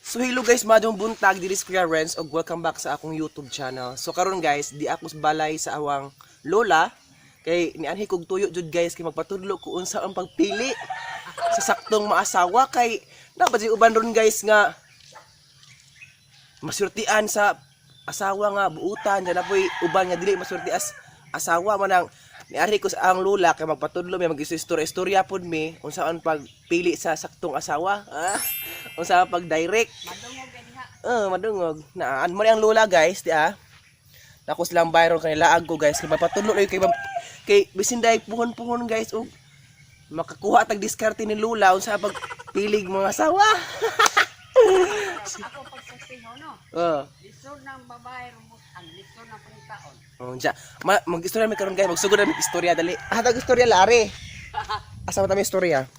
So hello guys, madong buntag diri si Kuya Renz og welcome back sa akong YouTube channel. So karon guys, di ako balay sa awang lola kay nianhi kog tuyo jud guys kay magpatudlo ko unsa ang pagpili sa saktong maasawa kay na ba uban ron guys nga masurtian sa asawa nga buutan dyan na po'y uban nga dili masurti as asawa man ang niari ko sa ang lola kay magpatudlo mi mag-istorya-istorya pod mi unsa ang pagpili sa saktong asawa, ah, unsa ang pag-direct. Madungog diha. Eh, madungog. Na, ano mo ang lola guys, di ah. Nako silang viral kay laag ko guys, kay mapatudlo kay kay kay bisin dayeg puhon-puhon guys og makakuha tag diskarte ni lola unsa pagpilig mga asawa. Ako pagsaksiho no. Oh. Lisod ng babae rumutan, lisod ng pangitaon. Oh, diya. Ma mag-istorya mi karon guys, magsugod na mig istorya dali. Ah, tag istorya lari. Asa man ta may istorya?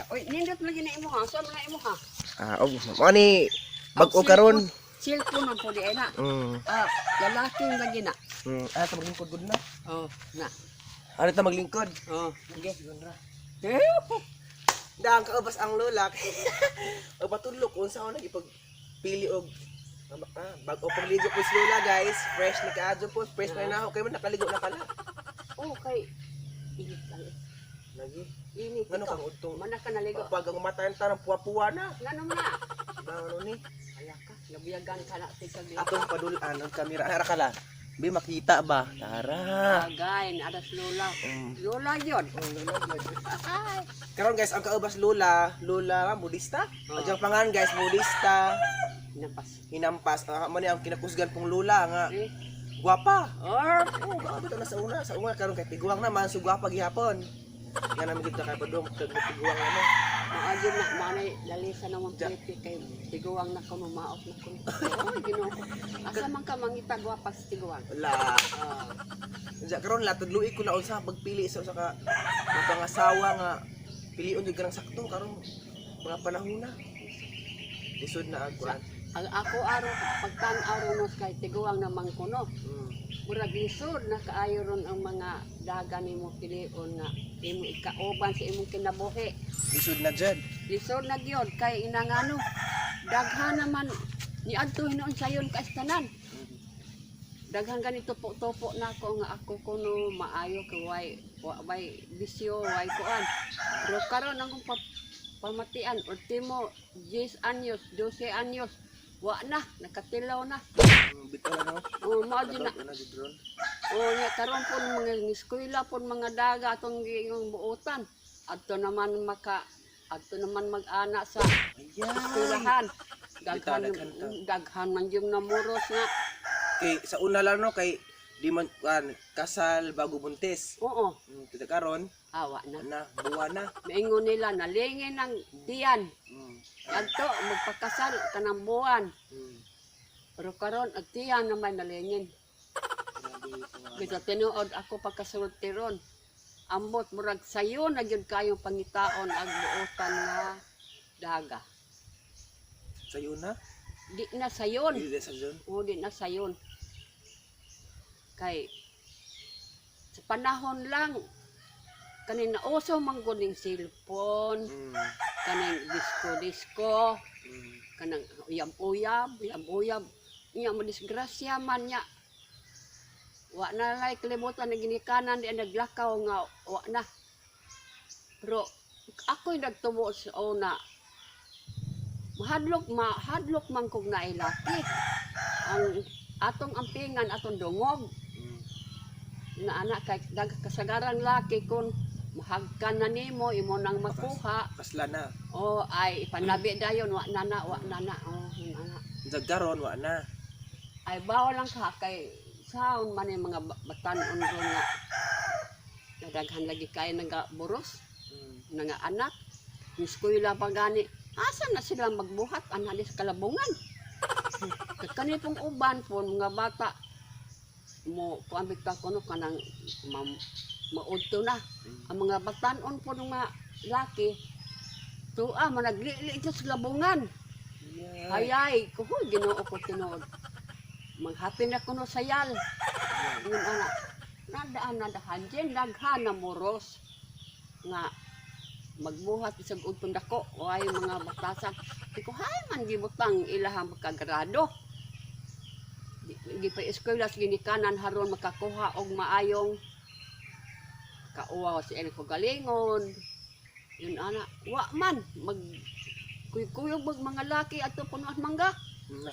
Uy, nindot lagi na imo ha. Saan man na imo ha? Ah, og mo ni bag-o karon. Cellphone man po di ay na. Ah, lalaki lagi na. Ah, ta maglingkod gud na. Oh, na. Ano ta maglingkod? Oh, lagi. Eh, Dang kaubas ang lola. Og patudlo kung unsa ako nagipagpili og ah, bag-o pagligo po si lola guys. Fresh na kaadyo po, fresh na na ako kay man nakaligo na kala. Oh, kay init lang. Eh. Lagi. Init. Ngano ito. kang utong? Mana ka naligo. Pag ang mata ng puwa-puwa na. Ngano man na? Ba ano ni? Ala ka, nabuyagan ka na tigag Atong padulan og kamera. Ara kala. Bi makita ba? Tara. Agay, aras lola. Lola yon. Ay. Karon guys, ang kaubas lola, lola Budista. Oo. Ang pangalan guys, Budista. Napas. Hinampas. Ah, mo ni ang kinakusgan pong lola nga Eh. gwapa. Or Oo, oh, bitaw na sa una karon kay tiguang naman so gwapa gihapon. Nga naman gid kay padung kag tiguang ano. Maagin na, manay, lalisa naman Ja. pipi kay tiguang na kuno, maot na kuno. Oy, Ginoo ko. Asa man ka mangita gwapa sa tiguang? Wala. Ah, Unsa karon la tudloi ko na unsa pagpili sa usa ka mapangasawa nga pilion jud kanang sakto karon mga panahon na. Lisod na agwan. Ang ako aro pagtan-aw ron nos kay tiguang naman kuno. Murag lisod na kaayo ron ang mga daga nimo pilion nga imo ikauban sa imong kinabuhi. Lisod na jud. Lisod na gyud kay inangano. Daghan naman niadto hinuon sayon kaastanan. Daghan ganito po topo na ako nga ako kuno maayo kay way wa bay bisyo way kuan. Pero karon akong pamatian ultimo 10 anyos, 12 anyos wa na nakatilaw na. Bitaw na no. O mao jud na. Nagaw na jud ron. O nya karon pon mga eskwela pon mga daga atong giingong buotan. Adto naman maka adto naman mag-ana sa Ayan. eskwelahan. Daghan Bitaw, daghan ka. daghan man yung namuros nga. Kay sa una lang no kay di man kuan kasal bago buntis. Oo, Kita karon awa na. na buwan na. Maingon nila nalingin ang diyan. Adto magpakasal kanang buwan. Pero karon ang tiyan naman nalingin. Grabe ito nga. Bisa tinuod ako pagkasulti ron. Ambot murag sayo na gyud kayong pangitaon ang buotan nga daga. Sayo na. Di na sayon. Dili sa zone. O di na sayon. Kay sa panahon lang kanin uso man gud ning cellphone, kaning disco-disco, kanang uyab-uyab, uyab-uyab. Nya mo disgrasya man nya. Wa na lay kalibutan na ginikanan di ang naglakaw nga wa na. Pero ako'y nagtubo sa una. Mahadlok mahadlok man kog nailaki. Ang atong ampingan atong dungog na anak kay kasagarang laki kun mahagkan na nimo imo nang makuha. Kasla na. Oh, ay ipanabi dayon wa na na wa na na. Oh, na na. Jagaron wa na. Ay bawal lang ka kay saon man yung mga batan-on ron nga nadaghan lagi kay nagaburos nga anak yung eskwela pa gani asa na sila magbuhat ana sa kalabungan. Kay kani pong uban po mga bata mo kuan bitaw kuno kanang maudto na ang mga batan-on po ng mga laki tuwa managlili sa labungan. Yeah. Hayay, kuhoy, Ginoo ko tinuod. Maghapin na kuno sayal. Ingon ana. Nadaan nadahan din daghan na moros nga magbuhat bisag udtong dako way mga batasan. Di ko hay man gibutang ilahang pagkagrado. Di pa eskwela sa ginikanan haron makakuha og maayong kauwaw sa ilang kagalingon. Yun ana, wa man mag kuyog mag mga laki ato puno mangga. Na.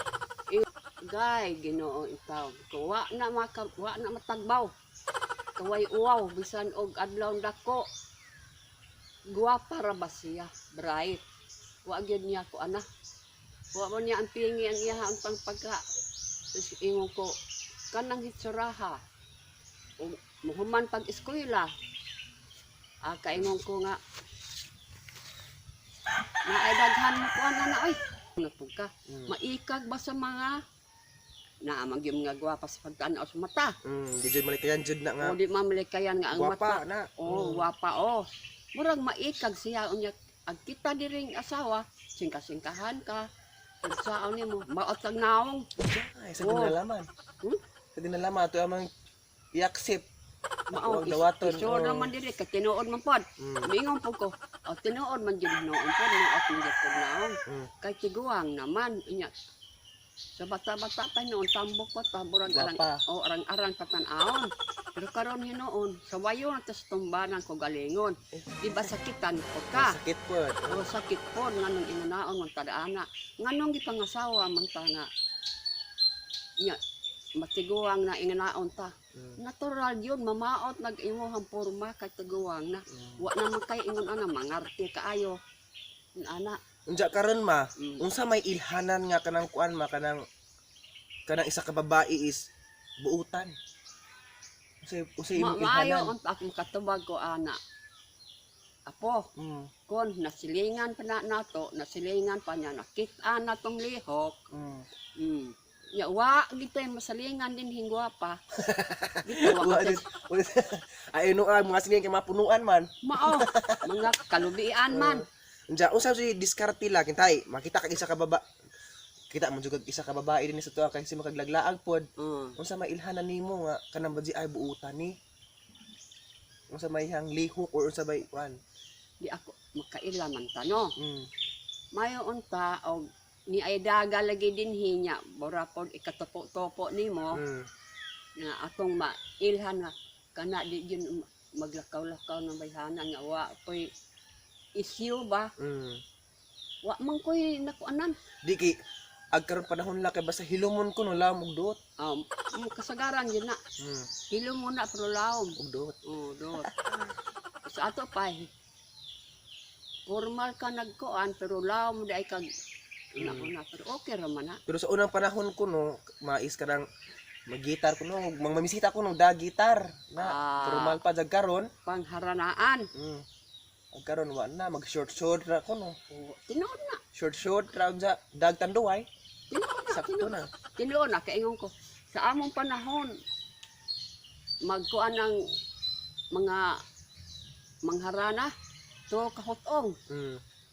Gay, Ginoo itaw. Ko wa na maka, wa na matagbaw. Kaway uwaw bisan og adlaw dako. Guwapa ra ba siya, bright. Wa gyud niya ko ana. Wa man niya ang pingi ang iya ang pangpagka. Tapos ingon ko kanang hitsuraha. Ug muhuman pag eskwela. Ah, kaingon ko nga naay daghan mo kuan na oy. Napug ka. Maikag ba sa mga naa man gyud mga gwapa sa pagtan-aw sa mata. Di jud malikayan jud na nga. O di mamalikayan nga ang Gwapa mata. na. Oh, gwapa oh. Murag maikag siya unya ag kita diring asawa, singka-singkahan ka. Unsaon nimo? Maot kag naong. Ay, sa Oh. dinalaman. Hmm? Sa dinalaman ato amang i-accept. Mao Ang dawaton, isod oh. naman diri kay tinuod man pod. Mingon po ko. O tinuod man jud noon pod, maot man jud kog naong. Kay tiguang naman unya. Sa bata-bata pa noon tambok pa ta murag arang Gwapa. o arang-arang patan-aon. Pero karon hinuon sa wayo na tas tumbanan ko galingon. Di ba sakitan ko ka? Sakit pod. O sakit po nganong inanaon man tadaana. Nganong gipangasawa man ta nga nya matiguang na inganaon ta. Natural yun, mamaot nag imuhang porma kay tiguang na. Wa naman kay ingon ana mangarte kaayo. Ana, Unja karon ma, unsa may ilhanan nga kanang kuan ma kanang kanang isa ka babae is buutan. Unsa Ma imong maayo ilhanan? unta akong katubag ko ana. Apo, kon nasilingan pa na nato, nasilingan pa niya, nakita na tong lihok. Ya wa gito'y masalingan din hingwa pa. Dito wa Wa kasi ay no ah, mga silingan kay mapunuan man. Mao, mga kalubian man. Unja unsa si diskarte la kintay, makita kag isa ka baba. Kita mo jud kag isa ka babae dinhi sa tuwa kay si makaglaglaag pod. Unsa may ilhanan nimo nga kanang ba di ay buutan ni? Unsa may hang lihok or unsa may kuan? Di ako makaila man tano. Mayo unta og ni ay daga lagi dinhi nya bora pod ikatopo-topo nimo nga atong mailhan nga kana di jud maglakaw-lakaw ng bayhana nga wa koy issue ba, wa man koy nakuanan. Di kay ag karon panahon la kay basta hilumon ko no laom og duot. Kasagaran yun na hilo mo na pero laom. Og duot. Oh, do. Sa ato pa eh, formal ka nagkuan pero laom di ay kag una pero okay ra man na. Pero sa unang panahon ko no, mais ka nang magitar ko no, mangmamisita ko no da gitar na. Ah. Formal pa jag karon. Pangharanaan. Ag karon wa na mag short short ra ko no. Oh, tinuod na. Short short ra unsa dag tanduay. Tinuod na. Sakto na. Tinuod na kaingon ko. Sa among panahon magkuan ng mga mangharana to kahutong.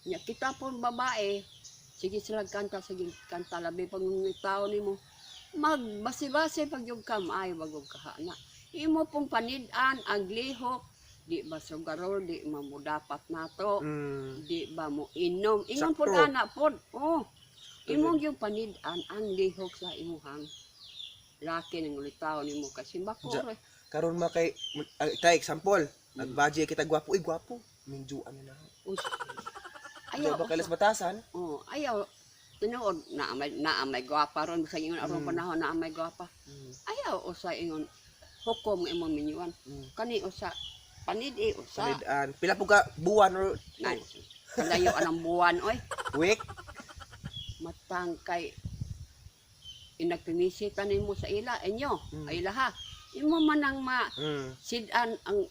Nya kita pong babae, sige sila kanta, sige kanta labi pag tao nimo. Magbase-base pag yung ka maayo bagong kahana. Imo pong panid-an ang lihok, di ba sugarol, di mamudapat nato, di ba mo inom. Ingon po Sakto. ana pod. Oh. Imong yung panid-an ang lihok sa imuhang laki ng ulitaw nimo kasi bako Ja. re. Karon ma kay tay example, nagbadye kita gwapo, uy gwapo. Minjuan na. Us. Ayaw Ayaw ba kailas batasan? Oh, ayaw tinuod na may gwapa ron sa ingon aron panahon na may gwapa. Ayaw usa ingon hukom nga imong minyuan. Kani usa panid-i usa. Panid-an. Pila po ka buwan or Na, kalayo anang buwan oy. week? Matang kay inagpimisita nimo sa ila inyo ay laha. Imo man ang ma sidan ang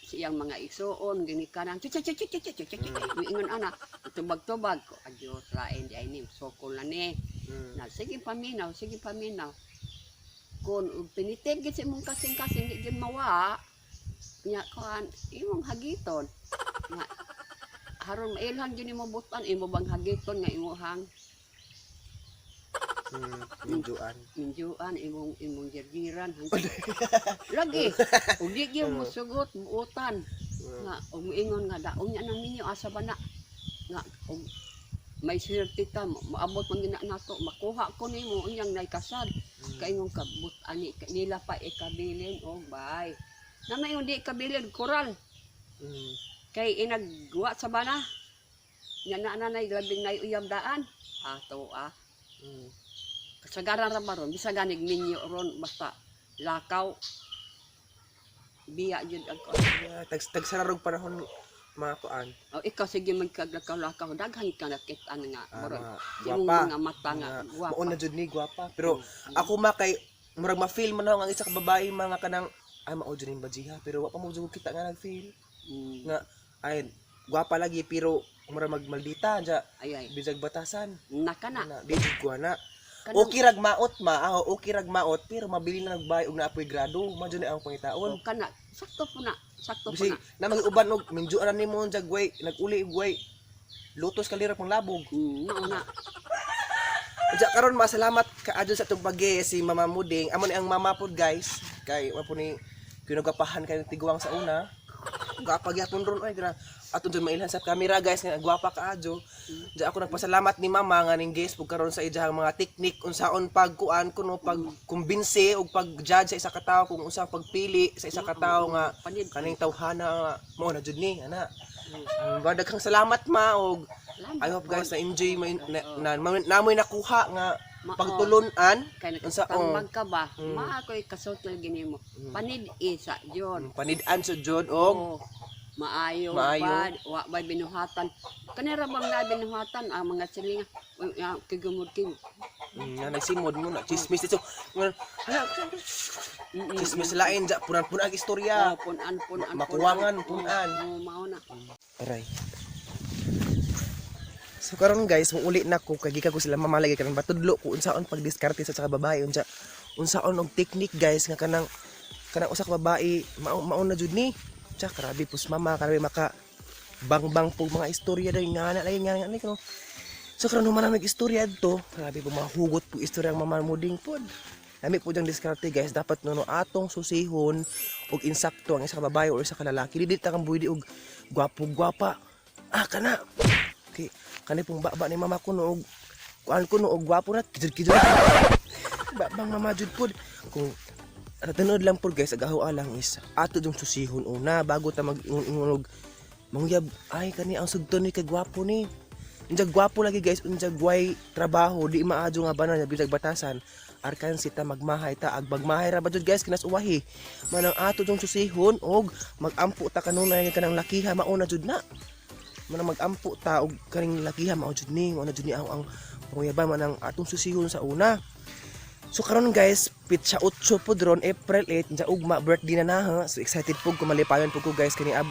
siyang mga igsuon ginikanan chu chu chu chu chu chu chu ingon ana tubag-tubag ko adios lain di ay ni sokol na ni. Na sige paminaw, sige paminaw. Kun og pinitig gid sa imong kasing-kasing di gyud mawa. Nya kuan imong hagiton. Nga haron mailhan gyud nimo butan imo bang hagiton nga imuhang Minjuan. Minjuan imong jirjiran lagi ug di gyud mo sugot buotan nga ug moingon nga daong niya nang ninyo asa ba na nga ug may swerte ta moabot man gina nato makuha ko nimo unyang naikasal kaingon ka but ani nila pa ikabilin og bay na may di ikabilin koral kay inagwa sa bana nya na nanay labing nay uyab daan ato ah. Kasagaran ra ba ron bisag ganig minyo ron basta lakaw biya jud ang ko. Yeah, tagsararog panahon mga kuan. Oh, ikaw sige magkaglakaw-lakaw daghan ka nakit-an nga Ah, murag mga imong gwapa. mga mata nga Mga- gwapa. Mauna jud ni gwapa. Pero ako ma kay murag ma-feel man ako ang isa ka babae mga kanang ay mao jud ning bajiha pero wa pa mo jud ko kita nga nag-feel nga ay gwapa lagi pero murag magmaldita ja Ay ay bisag batasan. Naka na. Na di jud ko ana. Kanang- Okay rag maot ma, ah, okay rag maot pero mabili na nagbay og naapoy grado, mao jud ni ang pangitaon. Oh, kana sakto po na, sakto po Bisig na. na mag-uban og minjuan na nimo jag way naguli og way lutos kalira pang labog. Mao na. Unya karon masalamat kaadyo sa atong pag si Mama Muding. Amo ni ang mama pod guys kay wa po ni kinagapahan kay tiguang sa una. Gwapa gyapon ron ay gra. Aton jud mailhan sa camera guys nga gwapa kaadyo. Diya ako nagpasalamat ni Mama nga ning guest pug karon sa iyang mga teknik unsaon pagkuan kuno pag kumbinse og pag-judge sa isa ka tawo kung unsa pagpili sa isa ka tawo nga Panid. kaning tawhana nga mao na jud ni ana. Daghang salamat ma og Salamat I hope guys pod. na enjoy may na, na, namoy nakuha nga Mao. pagtulunan Kay unsa oh, nakatambag ka ba? Maa ko'y kasulti gini mo. Panid isa jud. Panid-an sa jud og Oh, maayo, Maayo. ba, wa bay binuhatan. Kanira bang na binuhatan ang mga silinga kigumod king. Nga nagsimod mo na chismis dito. Nga, hala, chismis lain ja punan-punan ang istorya. Oh, punan punan. Makuwangan, punan. Oh, mao na. Aray. So karon guys, muuli na ko kay gikan ko sila mama lagi karon batudlo ko unsaon pagdiskarte sa saka babae unsa unsaon og technique guys nga kanang kanang usa ka babae mao mao na jud ni. Tsa grabe pus mama, grabe maka bangbang po mga istorya dahil nga na lagi nga nga ni kano. So karon human na nag-istorya adto, grabe po mahugot po istorya ang mama muding pod. Lami po diyang diskarte guys, dapat no, no atong susihon og insakto ang isa ka babae or isa ka lalaki. Dili ta kang buwidi og gwapo gwapa. Ah kana. Okay, kani pong baba ni mama ko no og kuan ko no og gwapo na kidud kidud. Babang mama jud pod. Kung at tinood lang pod guys, agaho lang is ato yung susihon una bago ta mag-ingon og mangyab ay kani ang sugton ni kay gwapo ni. Unsa gwapo lagi guys, unsa gway trabaho di maadyo nga banan bisag batasan. Arkan sita magmahay ta ag magmahay ra ba jud guys kinas uwahi. Manang ato jung susihon og magampo ta kanunay nga kanang lakiha mauna jud na. Manang magampo ta og kaning lakiha mao jud ni, mauna jud ni ang panguyaban manang atong susihon sa una. So karon guys, pitsa 8 po ron, April 8, unsa ugma birthday na na ha. So excited po ko malipayon po ko guys kani ab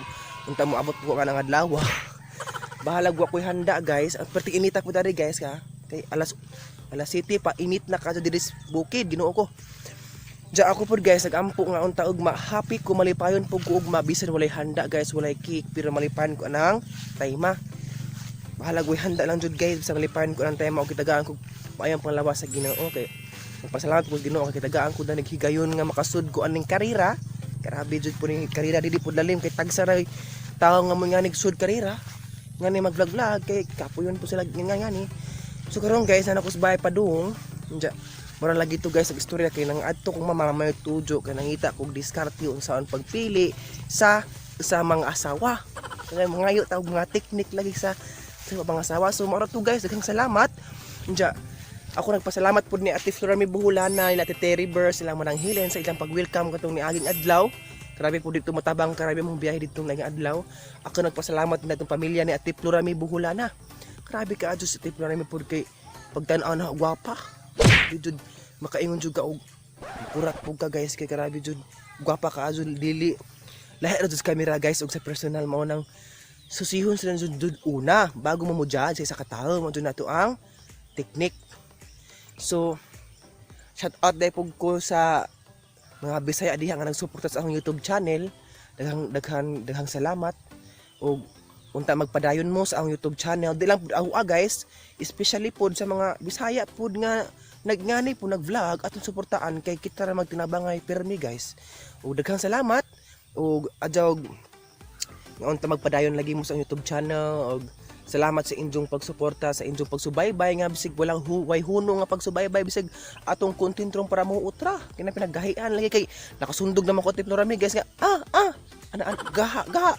unta mo abot po ka ng adlaw. Bahalag wa ko'y handa guys. Ang perting inita po dari guys ka. Kay alas alas city pa init na ka diri sa bukid Ginoo ko. Diya ako pod guys nagampo nga unta ugma happy ko malipayon pug ko ugma bisan walay handa guys, walay cake pero malipayon ko anang tayma. Bahalag way handa lang jud guys sa malipayon ko anang tayma og kitagaan ko maayong panglawas sa Ginoo kay nagpasalamat ko sa Ginoo kay kitagaan ko na naghigayon nga makasud ko aning karera. Grabe jud po ni karera dili pud lalim kay tagsa ra tawo nga mo nga nagsud karera nga ni mag-vlog-vlog kay kapuyon po sila nga nga ni. So karon guys, ana ko sa bahay padung. Unja, mura lagi to guys ang istorya kay nang adto kong mama may tujo kay nangita kog diskarte unsaon pagpili sa mga asawa. Kaya mangayo ta og mga teknik lagi sa mga asawa. So mura to guys, daghang salamat. Unja, ako nagpasalamat pud ni Ate Flora Mi Buhulana, ni Ate Terry Burr, silang manang Helen sa ilang pag-welcome katong niaging adlaw. Grabe po dito matabang, grabe mong biyahe dito naging adlaw. Ako nagpasalamat na itong pamilya ni Ate Flora Mi Buhulana. Grabe ka adyo si Ate Flora Mi pud kay pagtan-aw na gwapa. Di jud makaingon jud ka og kurat pud ka guys kay grabe jud gwapa ka adyo dili lahi ra jud sa camera guys og sa personal mao nang susihon sila jud jud una bago mo mo judge sa isa ka tawo mo jud nato ang technique. So, shout out dahil po ko sa mga Bisaya diha nga nagsuporta sa akong YouTube channel. Daghang daghang daghang salamat. Og unta magpadayon mo sa akong YouTube channel. Di lang pud ako ah, guys, especially pod sa mga Bisaya pod nga Nagngani po nag-vlog, atong suportaan kay kita ra magtinabangay permi, guys. Ug daghang salamat ug adyaw ngaon ta magpadayon lagi mo sa YouTube channel. Og salamat sa inyong pagsuporta, sa inyong pagsubaybay nga bisig walang way huno nga pagsubaybay, bisig atong content rong para mo utra kina pinagahian lagi kay nakasundog naman ko tiplo rami, guys, nga ana ana gaha gaha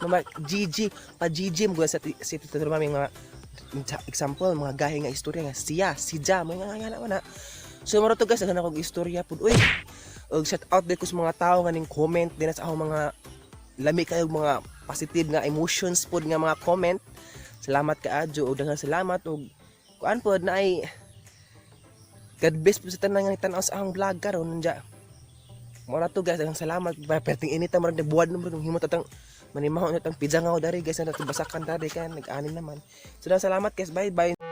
mama GG pa GG mo sa si Tito Mami nga example mga gahi nga istorya nga siya sija mga nga nga na. So maro to, guys, daghan akong istorya pud uy. Og shout out din ko sa mga tao nga ning comment din sa akong mga lami kayo mga positive nga emotions pod nga mga comment. Salamat kaadyo og daghang salamat. Og kuan pod na ay God bless po sa tanan nga tan-aw sa akong vlog karon. Nya mo na to, guys, daghang salamat. Perting inita, murag nagbuwad no, murag himo tatang manimaho na tang pizza nga dari, guys, na basakan dari kan nag-anim naman. So daghang salamat, guys. Bye bye.